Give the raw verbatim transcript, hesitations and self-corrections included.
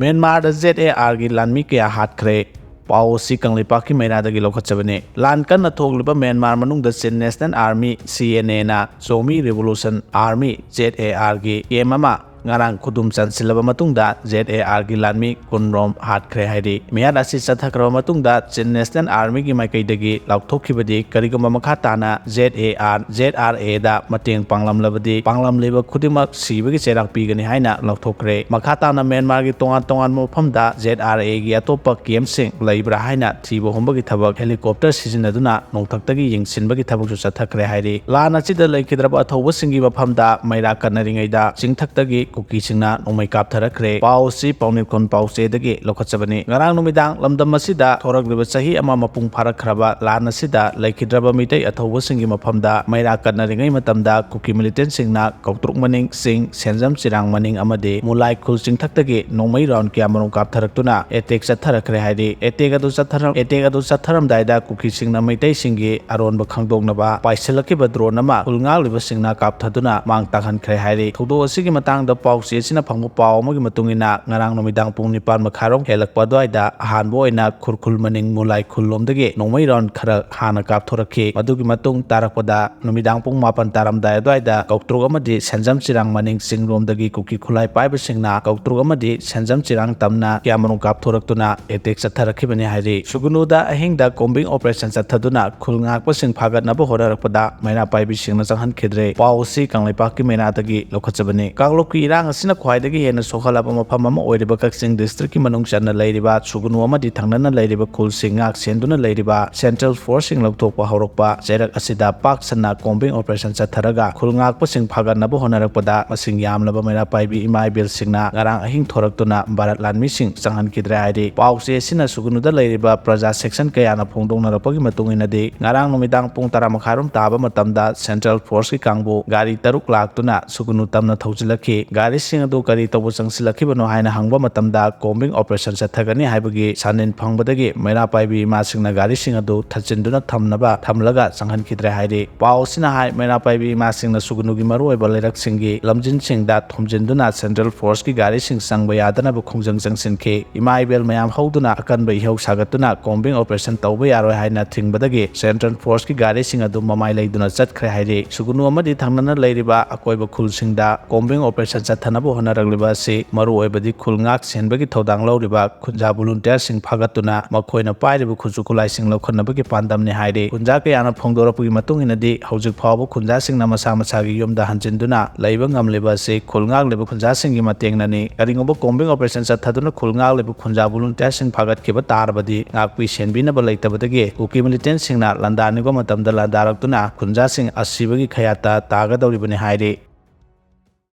ꯃ꯭ꯌꯥꯟꯃꯥꯔꯗ Z A R ꯒꯤ ꯂꯥꯟꯃꯤ ꯀꯌꯥ ꯍꯥꯠꯈ꯭ꯔꯦ꯫ ꯄꯥꯎ ꯑꯁꯤ ꯀꯪꯂꯩꯄꯥꯛꯀꯤ ꯃꯩꯔꯥꯗꯒꯤ ꯂꯧꯈꯠꯆꯕꯅꯤ꯫ ꯂꯥꯟ ꯀꯟꯅ ꯊꯣꯛꯂꯤꯕ ꯃ꯭ꯌꯥꯟꯃꯥꯔ ꯃꯅꯨꯡꯗ Chin National Army, C N A, ꯅ Zomi Revolution Army, Z A R ꯒꯤ ꯀꯦꯝ ꯑꯃ ꯉꯔꯥꯡ ꯈꯨꯗꯨꯝ ꯆꯟꯁꯤꯜꯂꯕ ꯃꯇꯨꯡꯗ Z A R ꯒꯤ ꯂꯥꯟꯃꯤ ꯀꯨꯟꯔꯣꯝ ꯍꯥꯠꯈ꯭ꯔꯦ ꯍꯥꯏꯔꯤ꯫ ꯃꯤꯍꯥꯠ ꯑꯁꯤ ꯆꯠꯊꯈ꯭ꯔꯕ ꯃꯇꯨꯡꯗ Chin National Army ꯒꯤ ꯃꯥꯏꯀꯩꯗꯒꯤ ꯂꯥꯎꯊꯣꯛꯈꯤꯕꯗꯤ, ꯀꯔꯤꯒꯨꯝꯕ ꯃꯈꯥ ꯇꯥꯅ Z A R, Z R A ꯗ ꯃꯇꯦꯡ ꯄꯥꯡꯂꯝꯂꯕꯗꯤ, ꯄꯥꯡꯂꯝꯂꯤꯕ ꯈꯨꯗꯤꯡꯃꯛ ꯁꯤꯕꯒꯤ ꯆꯩꯔꯥꯛ ꯄꯤꯒꯅꯤ ꯍꯥꯏꯅ ꯂꯥꯎꯊꯣꯛꯈ꯭ꯔꯦ꯫ ꯃꯈꯥ ꯇꯥꯅ ꯃ꯭ꯌꯥꯟꯃꯥꯔꯒꯤ ꯇꯣꯉꯥꯟ ꯇꯣꯉꯥꯟꯕ ꯃꯐꯝꯗ Z R A ꯒꯤ ꯑꯇꯣꯞꯄ ꯀꯦꯝꯁꯤꯡ ꯂꯩꯕ꯭ꯔꯥ ꯍꯥꯏꯅ ꯊꯤꯕ ꯍꯨꯝꯕꯒꯤ ꯊꯕꯛ ꯍꯦꯂꯤꯀꯣꯞꯇꯔ ꯁꯤꯖꯤꯟꯅꯗꯨꯅ ꯅꯣꯡꯊꯛꯇꯒꯤ ꯌꯦꯡꯁꯤꯟꯕꯒꯤ ꯊꯕꯛꯁꯨ ꯆꯠꯊꯈ꯭ꯔꯦ ꯍꯥꯏꯔꯤ꯫ ꯂꯥꯟ ꯑꯁꯤꯗ ꯂꯩꯈꯤꯗ꯭ꯔꯕ ꯑꯊꯧꯕꯁꯤꯡꯒꯤ ꯃꯐꯝꯗ ꯃꯩꯔꯥ ꯀꯠꯅꯔꯤꯉꯩꯗ ꯆꯤꯡꯊꯛꯇꯒꯤ ꯀꯨꯀꯤꯁꯤꯡꯅ ꯅꯣꯡꯃꯩ ꯀꯥꯞꯊꯔꯛꯈ꯭ꯔꯦ꯫ ꯄꯥꯎ ꯑꯁꯤ ꯄꯥꯎꯅꯤꯈꯣꯟ ꯄꯥꯎꯆꯦꯗꯒꯤ ꯂꯧꯈꯠꯆꯕꯅꯤ꯫ ꯉꯔꯥꯡ ꯅꯨꯃꯤꯗꯥꯡ ꯂꯝꯗꯝ ꯑꯁꯤꯗ ꯊꯣꯔꯛꯂꯤꯕ ꯆꯍꯤ ꯑꯃ ꯃꯄꯨꯡ ꯐꯥꯔꯛꯈ꯭ꯔꯕ ꯂꯥꯟ ꯑꯁꯤꯗ ꯂꯩꯈꯤꯗ꯭ꯔꯕ ꯃꯤꯇꯩ ꯑꯊꯧꯕꯁꯤꯡꯒꯤ ꯃꯐꯝꯗ ꯃꯩꯔꯥ ꯀꯠꯅꯔꯤꯉꯩ ꯃꯇꯝꯗ ꯀꯨꯀꯤ ꯃꯤꯂꯤꯇꯦꯟꯁꯤꯡꯅ ꯀꯧꯇ꯭ꯔꯨꯛ ꯃꯅꯤꯡ ꯆꯤꯡ, ꯁꯦꯟꯖꯝ ꯆꯤꯔꯥꯡ ꯃꯅꯤꯡ ꯑꯃꯗꯤ ꯃꯨꯂꯥꯏ ꯈꯨꯜ ꯆꯤꯡꯊꯛꯇꯒꯤ ꯅꯣꯡꯃꯩ ꯔꯥꯎꯟ ꯀꯌꯥꯃꯔꯨꯝ ꯀꯥꯞꯊꯔꯛꯇꯨꯅ ꯑꯦꯇꯦꯛ ꯆꯠꯊꯔꯛꯈ꯭ꯔꯦ ꯍꯥꯏꯔꯤ꯫ ꯑꯦꯇꯦꯛ ꯑꯗꯨ ꯆꯠꯊꯔꯝ-, ꯑꯦꯇꯦꯛ ꯑꯗꯨ ꯆꯠꯊꯔꯝꯗꯥꯏꯗ ꯀꯨꯀꯤꯁꯤꯡꯅ ꯃꯩꯇꯩꯁꯤꯡꯒꯤ ꯑꯔꯣꯟꯕ ꯈꯪꯗꯣꯛꯅꯕ ꯄꯥꯏꯁꯤꯜꯂꯛꯈꯤꯕ ꯗ꯭ꯔꯣꯟ ꯑꯃ ꯈꯨꯜ ꯉꯥꯛꯂꯤꯕꯁꯤꯡꯅ ꯀꯥꯞꯊꯗꯨꯅ ꯃꯥꯡ ꯇꯥꯛꯍꯟꯈ꯭ꯔꯦ ꯍꯥꯏꯔꯤ꯫ ꯊꯧꯗꯣꯛ ꯑꯁꯤꯒꯤ ꯃꯇꯥꯡꯗ ꯄꯥꯎꯆꯦ ꯑꯁꯤꯅ ꯐꯪꯕ ꯄꯥꯎ ꯑꯃꯒꯤ ꯃꯇꯨꯡ ꯏꯟꯅ, ꯉꯔꯥꯡ ꯅꯨꯃꯤꯗꯥꯡ ꯄꯨꯡ ꯅꯤꯄꯥꯟ ꯃꯈꯥꯏꯔꯣꯝ ꯍꯦꯜꯂꯛꯄ ꯑꯗꯨꯋꯥꯏꯗ ꯑꯍꯥꯟꯕ ꯑꯣꯏꯅ ꯈꯨꯔꯈꯨꯜ ꯃꯅꯤꯡ ꯃꯨꯂꯥꯏ ꯈꯨꯜꯂꯣꯝꯗꯒꯤ ꯅꯣꯡꯃꯩ ꯔꯥꯎꯟ ꯈꯔ ꯍꯥꯟꯅ ꯀꯥꯞꯊꯣꯔꯛꯈꯤ꯫ ꯃꯗꯨꯒꯤ ꯃꯇꯨꯡ ꯇꯥꯔꯛꯄꯗ ꯅꯨꯃꯤꯗꯥꯡ ꯄꯨꯡ ꯃꯥꯄꯟ ꯇꯥꯔꯝꯗꯥꯏ ꯑꯗꯨꯋꯥꯏꯗ ꯀꯧꯇ꯭ꯔꯨꯛ ꯑꯃꯗꯤ ꯁꯦꯟꯖꯝ ꯆꯤꯔꯥꯡ ꯃꯅꯤꯡ ꯆꯤꯡꯂꯣꯝꯗꯒꯤ ꯀꯨꯀꯤ ꯈꯨꯠꯂꯥꯏ ꯄꯥꯏꯕꯁꯤꯡꯅ ꯀꯧꯇ꯭ꯔꯨꯛ ꯑꯃꯗꯤ ꯁꯦꯟꯖꯝ ꯆꯤꯔꯥꯡ ꯇꯝꯅ ꯀꯌꯥꯃꯔꯨꯝ ꯀꯥꯞꯊꯣꯔꯛꯇꯨꯅ ꯑꯦꯇꯦꯛ ꯆꯠꯊꯔꯛꯈꯤꯕꯅꯤ ꯍꯥꯏꯔꯤ꯫ ꯁꯨꯒꯅꯨꯗ ꯑꯍꯤꯡꯗ ꯀꯣꯝꯕꯤꯡ ꯑꯣꯄꯔꯦꯁꯟ ꯆꯠꯊꯗꯨꯅ ꯈꯨꯜ ꯉꯥꯛꯄꯁꯤꯡ ꯐꯥꯒꯠꯅꯕ ꯍꯣꯠꯅꯔꯛꯄꯗ ꯃꯩꯔꯥ ꯄꯥꯏꯕꯤꯁꯤꯡꯅ ꯆꯪꯍꯟꯈꯤꯗ꯭ꯔꯦ꯫ ꯄꯥꯎ ꯑꯁꯤ ꯀꯪꯂꯩꯄꯥꯛꯀꯤ ꯃꯩꯔꯥꯗꯒꯤ ꯂꯧꯈꯠꯆꯕꯅꯤ꯫ ꯀꯥꯡꯂꯨꯞꯀꯤ ꯏꯔꯥꯡ ꯑꯁꯤꯅ ꯈ꯭ꯋꯥꯏꯗꯒꯤ ꯍꯦꯟꯅ ꯁꯣꯛꯍꯜꯂꯕ ꯃꯐꯝ ꯑꯃ ꯑꯣꯏꯔꯤꯕ ꯀꯛꯆꯤꯡ ꯗꯤꯁꯇ꯭ꯔꯤꯛꯀꯤ ꯃꯅꯨꯡ ꯆꯟꯅ ꯂꯩꯔꯤꯕ ꯁꯨꯒꯅꯨ ꯑꯃꯗꯤ ꯊꯪꯅꯅ ꯂꯩꯔꯤꯕ ꯈꯨꯜꯁꯤꯡ ꯉꯥꯛ ꯁꯦꯟꯗꯨꯅ ꯂꯩꯔꯤꯕ ꯁꯦꯟꯇ꯭ꯔꯦꯜ ꯐꯣꯔꯁꯁꯤꯡ ꯂꯧꯊꯣꯛꯄ ꯍꯧꯔꯛꯄ ꯆꯩꯔꯛ ꯑꯁꯤꯗ ꯄꯥꯛ ꯁꯟꯅ ꯀꯣꯝꯕꯤꯡ ꯑꯣꯄꯔꯦꯁꯟ ꯆꯠꯊꯔꯒ ꯈꯨꯜ ꯉꯥꯛꯄꯁꯤꯡ ꯐꯥꯒꯠꯅꯕ ꯍꯣꯠꯅꯔꯛꯄꯗ ꯃꯁꯤꯡ ꯌꯥꯝꯂꯕ ꯃꯩꯔꯥ ꯄꯥꯏꯕꯤ ꯏꯃꯥ ꯏꯕꯦꯜꯁꯤꯡꯅ ꯉꯔꯥꯡ ꯑꯍꯤꯡ ꯊꯣꯔꯛꯇꯨꯅ ꯚꯥꯔꯠ ꯂꯥꯟꯃꯤꯁꯤꯡ ꯆꯪꯍꯟꯈꯤꯗ꯭ꯔꯦ ꯍꯥꯏꯔꯤ꯫ ꯄꯥꯎꯆꯦ ꯑꯁꯤꯅ ꯁꯨꯒꯅꯨꯗ ꯂꯩꯔꯤꯕ ꯄ꯭ꯔꯖꯥ ꯁꯦꯛꯁꯟ ꯀꯌꯥꯅ ꯐꯣꯡꯗꯣꯛꯅꯔꯛꯄꯒꯤ ꯃꯇꯨꯡ ꯏꯟꯅꯗꯤ, ꯉꯔꯥꯡ ꯅꯨꯃꯤꯗꯥꯡ ꯄꯨꯡ ꯇꯔꯥ ꯃꯈꯥꯏꯔꯣꯝ ꯇꯥꯕ ꯃꯇꯝꯗ ꯁꯦꯟꯇ꯭ꯔꯦꯜ ꯐꯣꯔꯁꯀꯤ ꯀꯥꯡꯕꯨ ꯒꯥꯔꯤ ꯇꯔꯨꯛ ꯂꯥꯛꯇꯨꯅ ꯁꯨꯒꯅꯨ ꯇꯝꯅ ꯊꯧꯖꯤꯜꯂꯛꯈꯤ꯫ ꯒꯥꯔꯤꯁꯤꯡ ꯑꯗꯨ ꯀꯔꯤ ꯇꯧꯕ ꯆꯪꯁꯤꯜꯂꯛꯈꯤꯕꯅꯣ ꯍꯥꯏꯅ ꯍꯪꯕ ꯃꯇꯝꯗ, combing operation ꯆꯠꯊꯒꯅꯤ ꯍꯥꯏꯕꯒꯤ ꯁꯥꯅꯤꯟ ꯐꯪꯕꯗꯒꯤ ꯃꯩꯔꯥ ꯄꯥꯏꯕꯤ ꯏꯃꯥꯁꯤꯡꯅ ꯒꯥꯔꯤꯁꯤꯡ ꯑꯗꯨ ꯊꯠꯆꯤꯟꯗꯨꯅ ꯊꯝꯅꯕ ꯊꯝꯂꯒ ꯆꯪꯍꯟꯈꯤꯗ꯭ꯔꯦ ꯍꯥꯏꯔꯤ꯫ ꯄꯥꯎ ꯑꯁꯤꯅ ꯍꯥꯏ, ꯃꯩꯔꯥ ꯄꯥꯏꯕꯤ ꯏꯃꯥꯁꯤꯡꯅ ꯁꯨꯒꯅꯨꯒꯤ ꯃꯔꯨꯑꯣꯏꯕ ꯂꯩꯔꯛꯁꯤꯡꯒꯤ ꯂꯝꯖꯤꯡꯁꯤꯡꯗ ꯊꯣꯝꯖꯤꯟꯗꯨꯅ central forceꯀꯤ ꯒꯥꯔꯤꯁꯤꯡ ꯆꯪꯕ ꯌꯥꯗꯅꯕ ꯈꯣꯡꯖꯪ ꯆꯪꯁꯤꯟꯈꯤ꯫ ꯏꯃꯥ ꯏꯕꯦꯜ ꯃꯌꯥꯝ ꯍꯧꯗꯨꯅ ꯑꯀꯟꯕ ꯏꯍꯧ ꯁꯥꯒꯠꯇꯨꯅ combing operation ꯇꯧꯕ ꯌꯥꯔꯣꯏ ꯍꯥꯏꯅ ꯊꯤꯡꯕꯗꯒꯤ central forceꯀꯤ ꯒꯥꯔꯤꯁꯤꯡ ꯑꯗꯨ ꯃꯃꯥꯏ ꯂꯩꯗꯨꯅ ꯆꯠꯈ꯭ꯔꯦ ꯍꯥꯏꯔꯤ꯫ ꯁꯨꯒꯅꯨ ꯑꯃꯗꯤ ꯊꯪꯅꯅ ꯂꯩꯔꯤꯕ ꯑꯀꯣꯏꯕ ꯈꯨꯜꯁꯤꯡꯗ combing operation ꯆꯠꯊꯅꯕ ꯍꯣꯠꯅꯔꯛꯂꯤꯕ ꯑꯁꯤ ꯃꯔꯨꯑꯣꯏꯕꯗꯤ ꯈꯨꯜ ꯉꯥꯛ ꯁꯦꯟꯕꯒꯤ ꯊꯧꯗꯥꯡ ꯂꯧꯔꯤꯕ ꯈꯨꯟꯖꯥ volunteerꯁꯤꯡ ꯐꯥꯒꯠꯇꯨꯅ ꯃꯈꯣꯏꯅ ꯄꯥꯏꯔꯤꯕ ꯈꯨꯠꯁꯨ ꯈꯨꯠꯂꯥꯏꯁꯤꯡ ꯂꯧꯈꯠꯅꯕꯒꯤ ꯄꯥꯟꯗꯝꯅꯤ ꯍꯥꯏꯔꯤ꯫ ꯈꯨꯟꯖꯥ ꯀꯌꯥꯅ ꯐꯣꯡꯗꯣꯔꯛꯄꯒꯤ ꯃꯇꯨꯡ ꯏꯟꯅꯗꯤ, ꯍꯧꯖꯤꯛ ꯐꯥꯎꯕ ꯈꯨꯟꯖꯥꯁꯤꯡꯅ ꯃꯁꯥ ꯃꯁꯥꯒꯤ ꯌꯨꯝꯗ ꯍꯟꯖꯤꯟꯗꯨꯅ ꯂꯩꯕ ꯉꯝꯂꯤꯕ ꯑꯁꯤ ꯈꯨꯜ ꯉꯥꯛꯂꯤꯕ ꯈꯨꯟꯖꯥꯁꯤꯡꯒꯤ ꯃꯇꯦꯡꯅꯅꯤ꯫ ꯀꯔꯤꯒꯨꯝꯕ combing operation ꯆꯠꯊꯗꯨꯅ ꯈꯨꯜ ꯉꯥꯛꯂꯤꯕ ꯈꯨꯟꯖꯥ volunteerꯁꯤꯡ ꯐꯥꯒꯠꯈꯤꯕ ꯇꯥꯔꯕꯗꯤ, ꯉꯥꯛꯄꯤ ꯁꯦꯟꯕꯤꯅꯕ ꯂꯩꯇꯕꯗꯒꯤ ꯀꯨꯀꯤ militantꯁꯤꯡꯅ ꯂꯥꯟꯗꯥꯅꯤꯡꯕ ꯃꯇꯝꯗ ꯂꯥꯟꯗꯥꯔꯛꯇꯨꯅ ꯈꯨꯟꯖꯥꯁꯤꯡ ꯑꯁꯤꯕꯒꯤ ꯈꯌꯥꯠꯇ ꯇꯥꯒꯗꯧꯔꯤꯕꯅꯤ ꯍꯥꯏꯔꯤ꯫